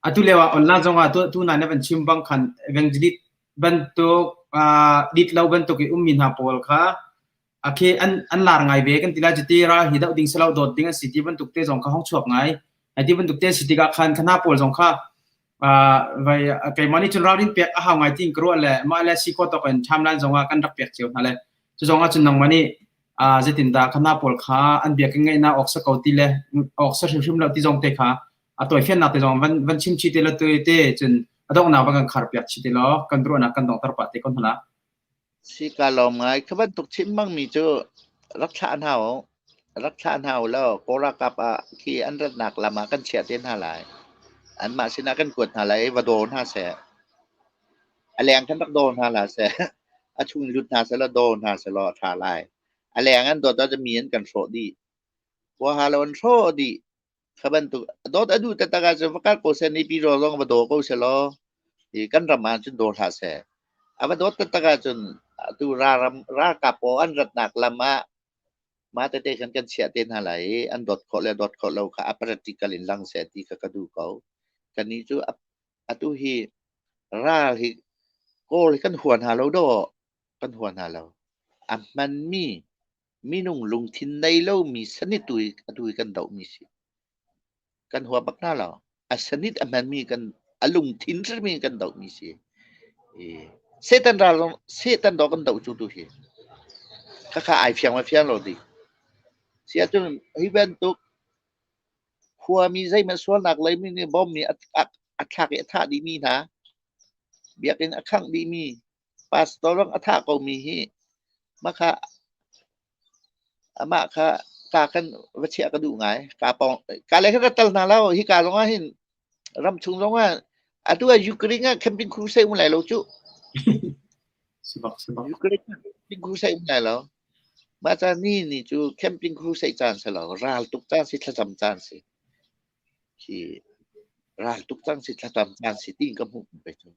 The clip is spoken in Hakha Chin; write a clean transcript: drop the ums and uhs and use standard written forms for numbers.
Atu lio ah online zong ah tu na na van chim bang khan evangelist bantuk dit lo bantuk i ummi hna pawl kha akhe an an lar ngai ve kan ti lai cuti ral hi doh ding silo dawt ding an si ti bantuk te zong kha hong chuak ngai. Ai ti bantuk te si tikah khan khana pawl zong kha vai keimah nih cun ralrin pek a hau ngai tiin ka ruah le mah le si khawh tawk in timeline zong ah kan rak pek cio hna le cu zong ah cun nangmah nih zeitindah khana pawl kha an bia kan ngaihnak awk sa ko ti le awk sa hrimhrim lo ti zong te kha a tawifiannak te zong van van chim chih te lo te te cun a donghnak van kan khar piak chih te law kan ruahnak kan donghter pah te ko hna la. Si ka lawm ngai. Kha bantuk chim bangmi cu rak thlah hna u. Rak thlah hna u law Kawl ralkap ah khi an ratnak lam ah kan chiah te hna lai. Anmah sinah kan kuat hna lai i va daw hna seh. A leng khan rak daw hna hlah seh. A chung lut hna seh law daw hna seh law a ṭha lai. A leng an dawt ahcun mi an kan hrawh dih. Huaha lo an hrawh dih. Kha bantuk dawt a duh taktak ahcun va kal ko seh, nipi rawl zong va daw ko seh law hi kan ram ah cun daw hlah seh. A va dawt taktak ahcun atu ralkap pawl an ratnak lam ah mah tete khan kan chiah te hna lai i an dawt khawh le dawt khawh lo kha a practical in lang seh ti kha ka duh ko. Kannih cu atu hi ral hi Kawl hi kan hua hna lo dawh, kan hua hna lo. A hmanmi minung lungthin nei lomi sanit tu hi atu hi kan dohmi si. Kan hua bak hna lo. A sanit a hmanmi kan a lungthin hrimmi kan dohmi si. I Satan ral zong Satan dawh kan doh cu tu hi. Khakha ai fiang ma fiang lo di. Si ahcun hi bantuk khuami zeihmanh sualnak leimi nih bom nih a thlak i a thah dihmi hna biakinn a khangh dihmi pastor zong a thah komi hi makha amah kha ka khan va chiah ka duh ngai. Ka pawng ka le khan ka tal hna lo. Hi ka zong ah hin ram chung zong ah atu ah Ukraine ah camping crusade um lai lo cu. Sibak sibak. Ukraine ah camping crusade um lai lo. Mah ca ni ni cu camping crusade caan si lo. Ral tuk caan si thlacam caan si. Khi ral tuk cang si thlacam caan si tiin ka hmuh pe cu.